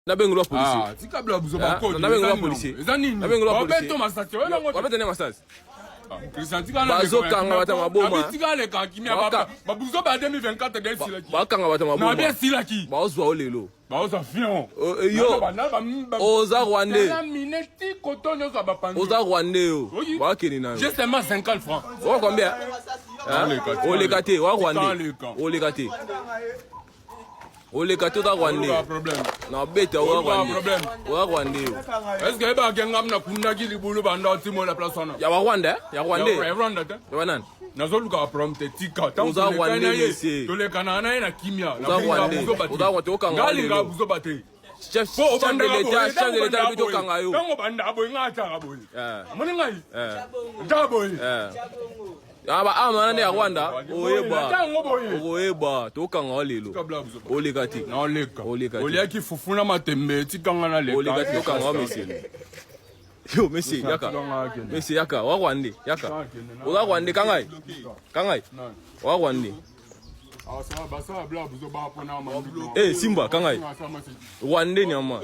Nabengi lwa policier. Ah, tika bila buzo ba kodi. Nabengi lwa policier. Eza nini? Nabengi lwa policier. Babeto masasi. Oyo nango. Babeta ne masasi. Ah, Christian tika na. Bazokanga bata maboma. Tika leka kimia ba. Ba buzo ba 2024 de silaki. Bakanga bata maboma. Na bien silaki. Bazwa o lelo. Baoza fion. Euh, yo. Oza rwandais. Na mine ti koto nyoso ba panzi. Oza rwandais yo. Bakende na yo. J'ai seulement 50 francs. Oza combien? Oleka te, wa rwandais. Oleka te. Oleka te, oza rwandais. Na beta oza rwandais. Oza rwandais yo. Est-ce que ba kenga mna kundaki libulu banda otimola place wana? Ya ba Rwanda, ya rwandais. Ya Rwanda te. Ya banani? Nazoluka problème te, tika. Oza rwandais monsieur. Tolekana na ye na kimia. Oza rwandais. Oza rwandais okanga. Ngalinga buzoba te. Chef de l'État, chef de l'État lobi tokanga yo. Tango banda boye nga ataka boye. Amoni ngai? Ataka boye. Ah ba arme wana nde ya Rwanda, oyeba. Okoyeba, tokanga yo lelo. Oleka te. Naoleka. Oleka te. Oliaki fufu na matembe, tikanga na leka. Oleka te, tokanga yo monsieur. Yo monsieur, yaka. Monsieur yaka, wa Rwandais, yaka. Oza Rwandais kangai. Kangai. Wa Rwandais. Eh Simba kangai. Rwandais nyama.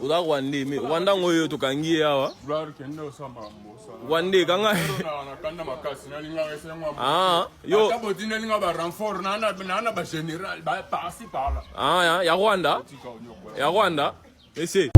Oza Rwandais mais Rwanda ngo yo tokangi ye awa. Rwandais kangai. Ah yo. Ah ya Rwanda. Ya Rwanda. Ese.